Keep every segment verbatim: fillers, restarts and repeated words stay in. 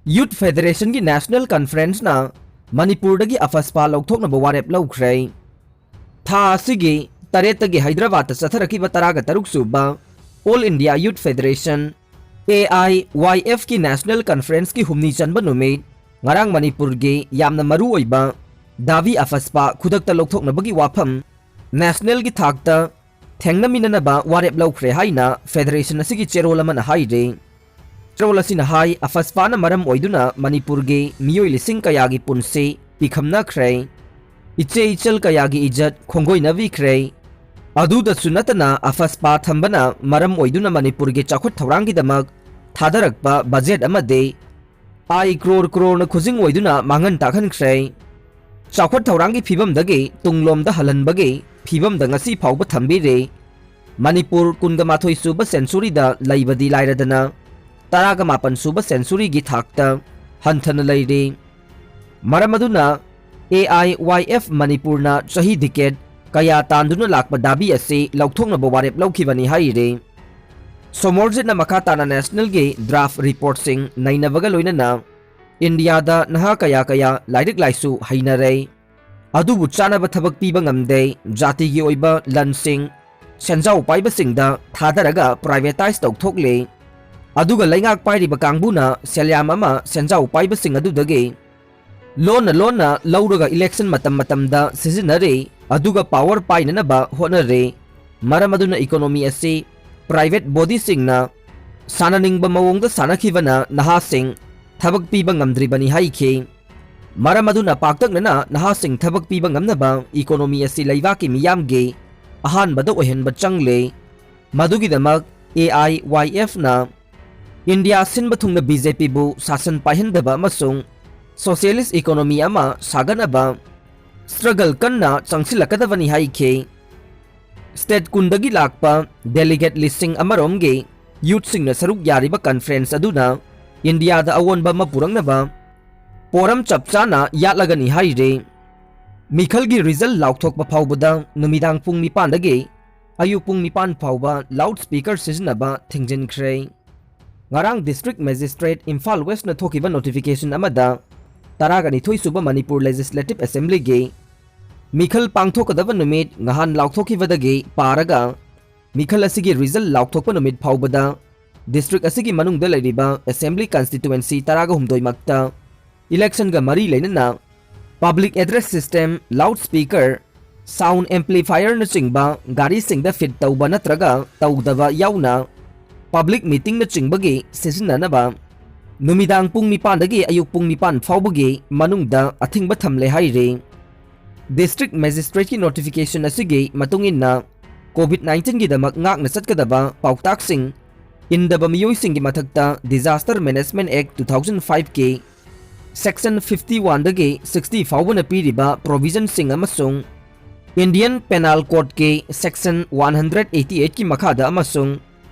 Youth Federationꯒꯤ National Conferenceꯅ ꯃꯅꯤꯄꯨꯔꯗꯒꯤ ꯑꯐꯁꯄꯥ ꯂꯧꯊꯣꯛꯅꯕ ꯋꯥꯔꯦꯞ ꯂꯧꯈ꯭ꯔꯦ꯫ ꯊꯥ ꯑꯁꯤꯒꯤ ꯇꯔꯦꯠꯇꯒꯤ ꯍꯩꯗ꯭ꯔꯕꯥꯗꯇ ꯆꯠꯊꯔꯛꯈꯤꯕ ꯇꯔꯥꯒ ꯇꯔꯨꯛ ꯁꯨꯕ All India Youth Federation, AIYFꯀꯤ National Conferenceꯀꯤ ꯍꯨꯝꯅꯤ ꯆꯟꯕ ꯅꯨꯃꯤꯠ ꯉꯔꯥꯡ ꯃꯅꯤꯄꯨꯔꯒꯤ ꯌꯥꯝꯅ ꯃꯔꯨ ꯑꯣꯏꯕ ꯗꯥꯕꯤ ꯑꯐꯁꯄꯥ ꯈꯨꯗꯛꯇ ꯂꯧꯊꯣꯛꯅꯕꯒꯤ ꯋꯥꯐꯝ Nationalꯒꯤ ꯊꯥꯛꯇ ꯊꯦꯡꯅꯃꯤꯟꯅꯅꯕ ꯋꯥꯔꯦꯞ ꯂꯧꯈ꯭ꯔꯦ ꯍꯥꯏꯅ Federation ꯑꯁꯤꯒꯤ ꯆꯦꯔꯣꯜ ꯑꯃꯅ ꯍꯥꯏꯔꯤ꯫ ꯆꯦꯔꯣꯜ ꯑꯁꯤꯅ ꯍꯥꯏ, ꯑꯐꯁꯄꯥꯅ ꯃꯔꯝ ꯑꯣꯏꯗꯨꯅ ꯃꯅꯤꯄꯨꯔꯒꯤ ꯃꯤꯑꯣꯏ ꯂꯤꯁꯤꯡ ꯀꯌꯥꯒꯤ ꯄꯨꯟꯁꯤ ꯄꯤꯈꯝꯅꯈ꯭ꯔꯦ, ꯏꯆꯦ ꯏꯆꯜ ꯀꯌꯥꯒꯤ ꯏꯖꯠ ꯈꯣꯡꯒꯣꯏꯅꯕꯤꯈ꯭ꯔꯦ꯫ ꯑꯗꯨꯗꯁꯨ ꯅꯠꯇꯅ ꯑꯐꯁꯄꯥ ꯊꯝꯕꯅ ꯃꯔꯝ ꯑꯣꯏꯗꯨꯅ ꯃꯅꯤꯄꯨꯔꯒꯤ ꯆꯥꯎꯈꯠ ꯊꯧꯔꯥꯡꯒꯤꯗꯃꯛ ꯊꯥꯗꯔꯛꯄ ꯕꯖꯦꯠ ꯑꯃꯗꯤ ꯑꯥꯏ ꯀ꯭ꯔꯣꯔ ꯀ꯭ꯔꯣꯔꯅ ꯈꯨꯖꯤꯡ ꯑꯣꯏꯗꯨꯅ ꯃꯥꯡꯍꯟ ꯇꯥꯛꯍꯟꯈ꯭ꯔꯦ꯫ ꯆꯥꯎꯈꯠ ꯊꯧꯔꯥꯡꯒꯤ ꯐꯤꯕꯝꯗꯒꯤ ꯇꯨꯡꯂꯣꯝꯗ ꯍꯜꯍꯟꯕꯒꯤ ꯐꯤꯕꯝꯗ ꯉꯁꯤ ꯐꯥꯎꯕ ꯊꯝꯕꯤꯔꯤ꯫ ꯃꯅꯤꯄꯨꯔ ꯀꯨꯟꯒ ꯃꯥꯊꯣꯏ ꯁꯨꯕ centuryꯗ ꯂꯩꯕꯗꯤ ꯂꯥꯏꯔꯗꯅ, ꯇꯔꯥꯒ ꯃꯥꯄꯟ ꯁꯨꯕ centuryꯒꯤ ꯊꯥꯛꯇ ꯍꯟꯊꯅ ꯂꯩꯔꯤ꯫ ꯃꯔꯝ ꯑꯗꯨꯅ AIYF ꯃꯅꯤꯄꯨꯔꯅ ꯆꯍꯤ decade ꯀꯌꯥ ꯇꯥꯟꯗꯨꯅ ꯂꯥꯛꯄ ꯗꯥꯕꯤ ꯑꯁꯤ ꯂꯧꯊꯣꯛꯅꯕ ꯋꯥꯔꯦꯞ ꯂꯧꯈꯤꯕꯅꯤ ꯍꯥꯏꯔꯤ꯫ ꯁꯣꯃꯣꯔꯖꯤꯠꯅ ꯃꯈꯥ ꯇꯥꯅ Nationalꯒꯤ draft reportꯁꯤꯡ ꯅꯩꯅꯕꯒ ꯂꯣꯏꯅꯅ ꯏꯟꯗꯤꯌꯥꯗ ꯅꯍꯥ ꯀꯌꯥ ꯀꯌꯥ ꯂꯥꯏꯔꯤꯛ ꯂꯥꯏꯁꯨ ꯍꯩꯅꯔꯦ, ꯑꯗꯨꯕꯨ ꯆꯥꯅꯕ ꯊꯕꯛ ꯄꯤꯕ ꯉꯝꯗꯦ, ꯖꯥꯇꯤꯒꯤ ꯑꯣꯏꯕ ꯂꯟꯁꯤꯡ ꯁꯦꯟꯖꯥꯎ ꯄꯥꯏꯕꯁꯤꯡꯗ ꯊꯥꯗꯔꯒ privatise ꯇꯧꯊꯣꯛꯂꯦ, ꯑꯗꯨꯒ ꯂꯩꯉꯥꯛ ꯄꯥꯏꯔꯤꯕ ꯀꯥꯡꯕꯨꯅ ꯁꯦꯜꯌꯥꯝ ꯑꯃ ꯁꯦꯟꯖꯥꯎ ꯄꯥꯏꯕꯁꯤꯡ ꯑꯗꯨꯗꯒꯤ ꯂꯣꯟꯅ ꯂꯣꯟꯅ ꯂꯧꯔꯒ election ꯃꯇꯝ ꯃꯇꯝꯗ ꯁꯤꯖꯤꯟꯅꯔꯦ, ꯑꯗꯨꯒ power ꯄꯥꯏꯅꯅꯕ ꯍꯣꯠꯅꯔꯦ꯫ ꯃꯔꯝ ꯑꯗꯨꯅ economy ꯑꯁꯤ private bodyꯁꯤꯡꯅ ꯁꯥꯟꯅꯅꯤꯡꯕ ꯃꯑꯣꯡꯗ ꯁꯥꯟꯅꯈꯤꯕꯅ ꯅꯍꯥꯁꯤꯡ ꯊꯕꯛ ꯄꯤꯕ ꯉꯝꯗ꯭ꯔꯤꯕꯅꯤ ꯍꯥꯏꯈꯤ꯫ ꯃꯔꯝ ꯑꯗꯨꯅ ꯄꯥꯛꯇꯛꯅꯅ ꯅꯍꯥꯁꯤꯡ ꯊꯕꯛ ꯄꯤꯕ ꯉꯝꯅꯕ economy ꯑꯁꯤ ꯂꯩꯕꯥꯛꯀꯤ ꯃꯤꯌꯥꯝꯒꯤ ꯑꯍꯥꯟꯕꯗ ꯑꯣꯏꯍꯟꯕ ꯆꯪꯂꯦ꯫ ꯃꯗꯨꯒꯤꯗꯃꯛ AIYFꯅ ꯏꯟꯗꯤꯌꯥ ꯁꯤꯟꯕ ꯊꯨꯡꯅ BJPꯕꯨ ꯁꯥꯁꯟ ꯄꯥꯏꯍꯟꯗꯕ ꯑꯃꯁꯨꯡ socialist economy ꯑꯃ ꯁꯥꯒꯠꯅꯕ struggle ꯀꯟꯅ ꯆꯪꯁꯤꯜꯂꯛꯀꯗꯕꯅꯤ ꯍꯥꯏꯈꯤ꯫ State ꯀꯨꯟꯗꯒꯤ ꯂꯥꯛꯄ delegate ꯂꯤꯁꯤꯡ ꯑꯃꯔꯣꯝꯒꯤ youthꯁꯤꯡꯅ ꯁꯔꯨꯛ ꯌꯥꯔꯤꯕ conference ꯑꯗꯨꯅ ꯏꯟꯗꯤꯌꯥꯗ ꯑꯑꯣꯟꯕ ꯑꯃ ꯄꯨꯔꯛꯅꯕ ꯄꯣꯔꯝ ꯆꯞ ꯆꯥꯅ ꯌꯥꯠꯂꯒꯅꯤ ꯍꯥꯏꯔꯤ꯫ ꯃꯤꯈꯜꯒꯤ result ꯂꯥꯎꯊꯣꯛꯄ ꯐꯥꯎꯕꯗ ꯅꯨꯃꯤꯗꯥꯡ ꯄꯨꯡ ꯅꯤꯄꯥꯟꯗꯒꯤ ꯑꯌꯨꯛ ꯄꯨꯡ ꯅꯤꯄꯥꯟ ꯐꯥꯎꯕ loudspeaker ꯁꯤꯖꯤꯟꯅꯕ ꯊꯤꯡꯖꯤꯟꯈ꯭ꯔꯦ꯫ ꯉꯔꯥꯡ District Magistrate ꯏꯝꯐꯥꯜ Westꯅ ꯊꯣꯛꯈꯤꯕ notification ꯑꯃꯗ ꯇꯔꯥꯒ ꯅꯤꯊꯣꯏ ꯁꯨꯕ ꯃꯅꯤꯄꯨꯔ Legislative Assemblyꯒꯤ ꯃꯤꯈꯜ ꯄꯥꯡꯊꯣꯛꯀꯗꯕ ꯅꯨꯃꯤꯠ ꯉꯍꯥꯟ ꯂꯥꯎꯊꯣꯛꯈꯤꯕꯗꯒꯤ ꯄꯥꯔꯒ ꯃꯤꯈꯜ ꯑꯁꯤꯒꯤ result ꯂꯥꯎꯊꯣꯛꯄ ꯅꯨꯃꯤꯠ ꯐꯥꯎꯕꯗ district ꯑꯁꯤꯒꯤ ꯃꯅꯨꯡꯗ ꯂꯩꯔꯤꯕ Assembly Constituency ꯇꯔꯥꯒ ꯍꯨꯝꯗꯣꯏꯃꯛꯇ electionꯒ ꯃꯔꯤ ꯂꯩꯅꯅ public address system, loudspeaker, sound amplifierꯅꯆꯤꯡꯕ ꯒꯥꯔꯤꯁꯤꯡꯗ fit ꯇꯧꯕ ꯅꯠꯇ꯭ꯔꯒ ꯇꯧꯗꯕ ꯌꯥꯎꯅ public meetingꯅꯆꯤꯡꯕꯒꯤ ꯁꯤꯖꯤꯟꯅꯅꯕ ꯅꯨꯃꯤꯗꯥꯡ ꯄꯨꯡ ꯅꯤꯄꯥꯟꯗꯒꯤ ꯑꯌꯨꯛ ꯄꯨꯡ ꯅꯤꯄꯥꯟ ꯐꯥꯎꯕꯒꯤ ꯃꯅꯨꯡꯗ ꯑꯊꯤꯡꯕ ꯊꯝꯂꯦ ꯍꯥꯏꯔꯤ꯫ District Magistrateꯀꯤ notification ꯑꯁꯤꯒꯤ ꯃꯇꯨꯡ ꯏꯟꯅ COVID nineteenꯒꯤꯗꯃꯛ ꯉꯥꯛꯅ ꯆꯠꯀꯗꯕ ꯄꯥꯎꯇꯥꯛꯁꯤꯡ ꯏꯟꯗꯕ ꯃꯤꯑꯣꯏꯁꯤꯡꯒꯤ ꯃꯊꯛꯇ Disaster Management Act two thousand fiveꯀꯤ Section fifty oneꯗꯒꯤ sixty ꯐꯥꯎꯕꯅ ꯄꯤꯔꯤꯕ provisionꯁꯤꯡ ꯑꯃꯁꯨꯡ Indian Penal Codeꯀꯤ Section one hundred eighty eightꯀꯤ ꯃꯈꯥꯗ ꯑꯃꯁꯨꯡ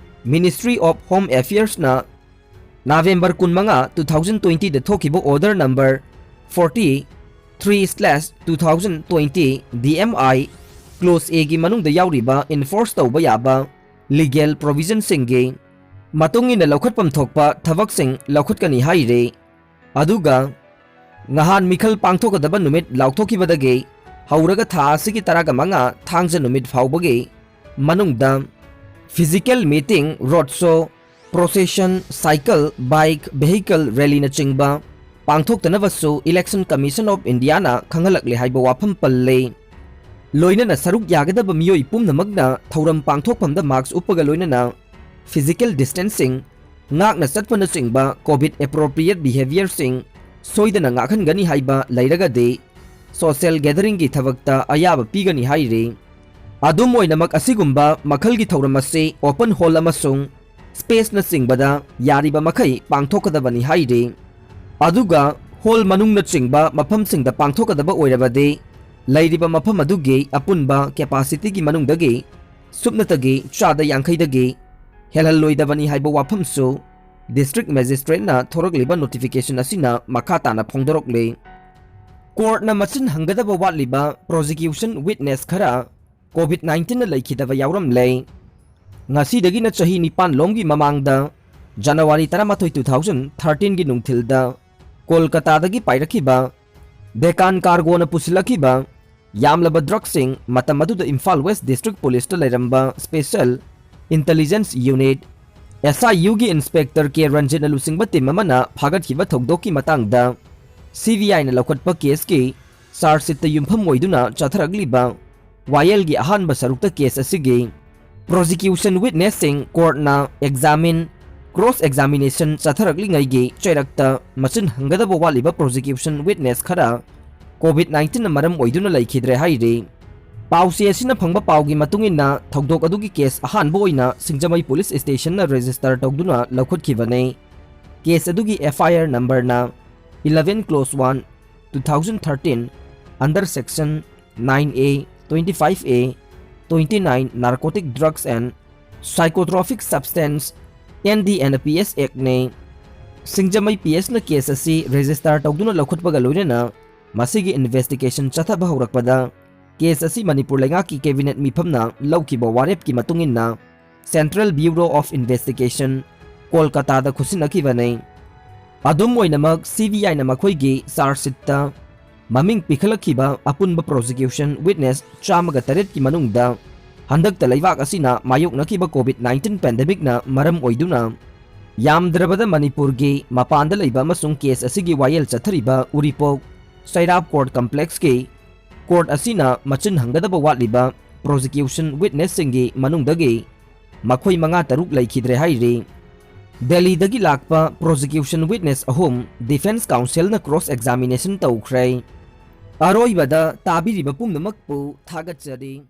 Ministry of Home Affairsꯅ November ꯀꯨꯟꯃꯉꯥ, two thousand twentyꯗ ꯊꯣꯛꯈꯤꯕ order number forty three slash two thousand twenty D M I clause Aꯒꯤ ꯃꯅꯨꯡꯗ ꯌꯥꯎꯔꯤꯕ enforce ꯇꯧꯕ ꯌꯥꯕ legal provisionꯁꯤꯡꯒꯤ ꯃꯇꯨꯡ ꯏꯟꯅ ꯂꯧꯈꯠꯐꯝ ꯊꯣꯛꯄ ꯊꯕꯛꯁꯤꯡ ꯂꯧꯈꯠꯀꯅꯤ ꯍꯥꯏꯔꯤ꯫ ꯑꯗꯨꯒ ꯉꯍꯥꯟ ꯃꯤꯈꯜ ꯄꯥꯡꯊꯣꯛꯀꯗꯕ ꯅꯨꯃꯤꯠ ꯂꯥꯎꯊꯣꯛꯈꯤꯕꯗꯒꯤ ꯍꯧꯔꯒ ꯊꯥ ꯑꯁꯤꯒꯤ ꯇꯔꯥꯒ ꯃꯉꯥ ꯊꯥꯡꯖ ꯅꯨꯃꯤꯠ ꯐꯥꯎꯕꯒꯤ ꯃꯅꯨꯡꯗ physical meeting, road show, procession, cycle, bike, vehicle rallyꯅꯆꯤꯡꯕ ꯄꯥꯡꯊꯣꯛꯇꯅꯕꯁꯨ Election Commission of Indiaꯅ ꯈꯪꯍꯜꯂꯛꯂꯦ ꯍꯥꯏꯕ ꯋꯥꯐꯝ ꯄꯜꯂꯤ꯫ ꯂꯣꯏꯅꯅ ꯁꯔꯨꯛ ꯌꯥꯒꯗꯕ ꯃꯤꯑꯣꯏ ꯄꯨꯝꯅꯃꯛꯅ ꯊꯧꯔꯝ ꯄꯥꯡꯊꯣꯛꯐꯝꯗ mask ꯎꯞꯄꯒ ꯂꯣꯏꯅꯅ physical distancing, ꯉꯥꯛꯅ ꯆꯠꯄꯅꯆꯤꯡꯕ COVID appropriate behaviourꯁꯤꯡ ꯁꯣꯏꯗꯅ ꯉꯥꯛꯍꯟꯒꯅꯤ ꯍꯥꯏꯕ ꯂꯩꯔꯒꯗꯤ social gatheringꯒꯤ ꯊꯕꯛꯇ ꯑꯌꯥꯕ ꯄꯤꯒꯅꯤ ꯍꯥꯏꯔꯤ꯫ ꯑꯗꯨꯝ ꯑꯣꯏꯅꯃꯛ, ꯑꯁꯤꯒꯨꯝꯕ ꯃꯈꯜꯒꯤ ꯊꯧꯔꯝ ꯑꯁꯤ open hall ꯑꯃꯁꯨꯡ spaceꯅꯆꯤꯡꯕꯗ ꯌꯥꯔꯤꯕ ꯃꯈꯩ ꯄꯥꯡꯊꯣꯛꯀꯗꯕꯅꯤ ꯍꯥꯏꯔꯤ꯫ ꯑꯗꯨꯒ hall ꯃꯅꯨꯡꯅꯆꯤꯡꯕ ꯃꯐꯝꯁꯤꯡꯗ ꯄꯥꯡꯊꯣꯛꯀꯗꯕ ꯑꯣꯏꯔꯕꯗꯤ, ꯂꯩꯔꯤꯕ ꯃꯐꯝ ꯑꯗꯨꯒꯤ ꯑꯄꯨꯟꯕ capacityꯒꯤ ꯃꯅꯨꯡꯗꯒꯤ ꯁꯨꯞꯅꯇꯒꯤ ꯆꯥꯗ ꯌꯥꯡꯈꯩꯗꯒꯤ ꯍꯦꯜꯍꯜꯂꯣꯏꯗꯕꯅꯤ ꯍꯥꯏꯕ ꯋꯥꯐꯝꯁꯨ District Magistrateꯅ ꯊꯣꯔꯛꯂꯤꯕ notification ꯑꯁꯤꯅ ꯃꯈꯥ ꯇꯥꯅ ꯐꯣꯡꯗꯣꯔꯛꯂꯤ꯫ Courtꯅ ꯃꯆꯤꯟ ꯍꯪꯒꯗꯕ ꯋꯥꯠꯂꯤꯕ prosecution witness ꯈꯔ COVID nineteenꯅ ꯂꯩꯈꯤꯗꯕ ꯌꯥꯎꯔꯝꯂꯦ꯫ ꯉꯁꯤꯗꯒꯤꯅ ꯆꯍꯤ ꯅꯤꯄꯥꯟ ꯂꯣꯝꯒꯤ ꯃꯃꯥꯡꯗ ꯖꯅꯋꯥꯔꯤ ꯇꯔꯥꯃꯥꯊꯣꯏ, two thousand thirteen ꯒꯤ ꯅꯨꯡꯊꯤꯜꯗ ꯀꯣꯜꯀꯇꯥꯗꯒꯤ ꯄꯥꯏꯔꯛꯈꯤꯕ ꯗꯦꯀꯥꯟ ꯀꯥꯔꯒꯣꯅ ꯄꯨꯁꯤꯜꯂꯛꯈꯤꯕ ꯌꯥꯝꯂꯕ ꯗ꯭ꯔꯒꯁꯤꯡ, ꯃꯇꯝ ꯑꯗꯨꯗ ꯏꯝꯐꯥꯜ ꯋꯦꯁ ꯗꯤꯁꯇ꯭ꯔꯤꯛ ꯄꯨꯂꯤꯁꯇ ꯂꯩꯔꯝꯕ ꯁ꯭ꯄꯦꯁꯦꯜ ꯏꯟꯇꯦꯂꯤꯖꯦꯟꯁ ꯌꯨꯅꯤꯠ, ꯑꯦꯁ ꯑꯥꯏ ꯌꯨꯒꯤ ꯏꯟꯁꯄꯦꯛꯇꯔ ꯀꯦ ꯔꯟꯖꯤꯠꯅ ꯂꯨꯆꯤꯡꯕ ꯇꯤꯝ ꯑꯃꯅ ꯐꯥꯒꯠꯈꯤꯕ ꯊꯧꯗꯣꯛꯀꯤ ꯃꯇꯥꯡꯗ ꯁꯤ ꯕꯤ ꯑꯥꯏꯅ ꯂꯧꯈꯠꯄ ꯀꯦꯁꯀꯤ ꯆꯥꯔꯖꯁꯤꯠꯇ ꯌꯨꯝꯐꯝ ꯑꯣꯏꯗꯨꯅ ꯆꯠꯊꯔꯛꯂꯤꯕ ꯋꯥꯌꯦꯜꯒꯤ ꯑꯍꯥꯟꯕ ꯁꯔꯨꯛꯇ ꯀꯦꯁ ꯑꯁꯤꯒꯤ ꯄ꯭ꯔꯣꯁꯤꯀ꯭ꯌꯨꯁꯟ ꯋꯤꯠꯅꯦꯁꯁꯤꯡ ꯀꯣꯔꯠꯅ ꯑꯦꯛꯖꯥꯃꯤꯟ, ꯀ꯭ꯔꯣꯁ ꯑꯦꯛꯖꯥꯃꯤꯅꯦꯁꯟ ꯆꯠꯊꯔꯛꯂꯤꯉꯩꯒꯤ ꯆꯩꯔꯛꯇ ꯃꯆꯤꯟ ꯍꯪꯒꯗꯕ ꯋꯥꯠꯂꯤꯕ ꯄ꯭ꯔꯣꯁꯤꯀ꯭ꯌꯨꯁꯟ ꯋꯤꯠꯅꯦꯁ ꯈꯔ ꯀꯣꯚꯤꯗ ꯅꯥꯏꯟꯇꯤꯟꯅ ꯃꯔꯝ ꯑꯣꯏꯗꯨꯅ ꯂꯩꯈꯤꯗ꯭ꯔꯦ ꯍꯥꯏꯔꯤ꯫ ꯄꯥꯎꯆꯦ ꯑꯁꯤꯅ ꯐꯪꯕ ꯄꯥꯎꯒꯤ ꯃꯇꯨꯡ ꯏꯟꯅ ꯊꯧꯗꯣꯛ ꯑꯗꯨꯒꯤ ꯀꯦꯁ ꯑꯍꯥꯟꯕ ꯑꯣꯏꯅ ꯁꯤꯡꯖꯃꯩ ꯄꯨꯂꯤꯁ ꯁ꯭ꯇꯦꯁꯟꯅ ꯔꯦꯖꯤꯁꯇꯔ ꯇꯧꯗꯨꯅ ꯂꯧꯈꯠꯈꯤꯕꯅꯤ꯫ ꯀꯦꯁ ꯑꯗꯨꯒꯤ ꯑꯦꯐ ꯑꯥꯏ ꯑꯥꯔ ꯅꯝꯕꯔꯅ eleven clause one, two thousand thirteen, under section nine A, twenty-five A, twenty-nine Narcotic Drugs and Psychotropic Substance, N D N P S Act ꯅꯤ꯫ ꯁꯤꯡꯖꯃꯩ ꯄꯤ ꯑꯦꯁꯅ ꯀꯦꯁ ꯑꯁꯤ register ꯇꯧꯗꯨꯅ ꯂꯧꯈꯠꯄꯒ ꯂꯣꯏꯅꯅ ꯃꯁꯤꯒꯤ investigation ꯆꯠꯊꯕ ꯍꯧꯔꯛꯄꯗ ꯀꯦꯁ ꯑꯁꯤ ꯃꯅꯤꯄꯨꯔ ꯂꯩꯉꯥꯛꯀꯤ ꯀꯦꯕꯤꯅꯦꯠ ꯃꯤꯐꯝꯅ ꯂꯧꯈꯤꯕ ꯋꯥꯔꯦꯞꯀꯤ ꯃꯇꯨꯡ ꯏꯟꯅ Central Bureau of Investigation, ꯀꯣꯜꯀꯇꯥꯗ ꯈꯨꯠꯁꯤꯟꯅꯈꯤꯕꯅꯤ꯫ ꯑꯗꯨꯝ ꯑꯣꯏꯅꯃꯛ, ꯁꯤ ꯕꯤ ꯑꯥꯏꯅ ꯃꯈꯣꯏꯒꯤ ꯆꯥꯔꯖꯁꯤꯠꯇ ꯃꯃꯤꯡ ꯄꯤꯈꯠꯂꯛꯈꯤꯕ ꯑꯄꯨꯟꯕ ꯄ꯭ꯔꯣꯁꯤꯀ꯭ꯌꯨꯁꯟ ꯋꯤꯠꯅꯦꯁ ꯆꯥꯝꯃꯒ ꯇꯔꯦꯠꯀꯤ ꯃꯅꯨꯡꯗ ꯍꯟꯗꯛꯇ ꯂꯩꯕꯥꯛ ꯑꯁꯤꯅ ꯃꯥꯌꯣꯛꯅꯈꯤꯕ ꯀꯣꯚꯤꯗ ꯅꯥꯏꯟꯇꯤꯟ ꯄꯦꯟꯗꯦꯃꯤꯛꯅ ꯃꯔꯝ ꯑꯣꯏꯗꯨꯅ ꯌꯥꯝꯗ꯭ꯔꯕꯗ ꯃꯅꯤꯄꯨꯔꯒꯤ ꯃꯄꯥꯟꯗ ꯂꯩꯕ ꯑꯃꯁꯨꯡ ꯀꯦꯁ ꯑꯁꯤꯒꯤ ꯋꯥꯌꯦꯜ ꯆꯠꯊꯔꯤꯕ ꯎꯔꯤꯄꯣꯛ ꯆꯩꯔꯥꯞ ꯀꯣꯔꯠ ꯀꯝꯄ꯭ꯂꯦꯛꯁꯀꯤ ꯀꯣꯔꯠ ꯑꯁꯤꯅ ꯃꯆꯤꯟ ꯍꯪꯒꯗꯕ ꯋꯥꯠꯂꯤꯕ ꯄ꯭ꯔꯣꯁꯤꯀ꯭ꯌꯨꯁꯟ ꯋꯤꯠꯅꯦꯁꯁꯤꯡꯒꯤ ꯃꯅꯨꯡꯗꯒꯤ ꯃꯈꯣꯏ ꯃꯉꯥ ꯇꯔꯨꯛ ꯂꯩꯈꯤꯗ꯭ꯔꯦ ꯍꯥꯏꯔꯤ꯫ ꯗꯦꯜꯂꯤꯗꯒꯤ ꯂꯥꯛꯄ ꯄ꯭ꯔꯣꯁꯤꯀ꯭ꯌꯨꯁꯟ ꯋꯤꯠꯅꯦꯁ ꯑꯍꯨꯝ ꯗꯤꯐꯦꯟꯁ ꯀꯥꯎꯟꯁꯤꯜꯅ ꯀ꯭ꯔꯣꯁ ꯑꯦꯛꯖꯥꯃꯤꯅꯦꯁꯟ ꯇꯧꯈ꯭ꯔꯦ꯫ ꯑꯔꯣꯏꯕꯗ ꯇꯥꯕꯤꯔꯤꯕ ꯄꯨꯝꯅꯃꯛꯄꯨ ꯊꯥꯒꯠꯆꯔꯤ꯫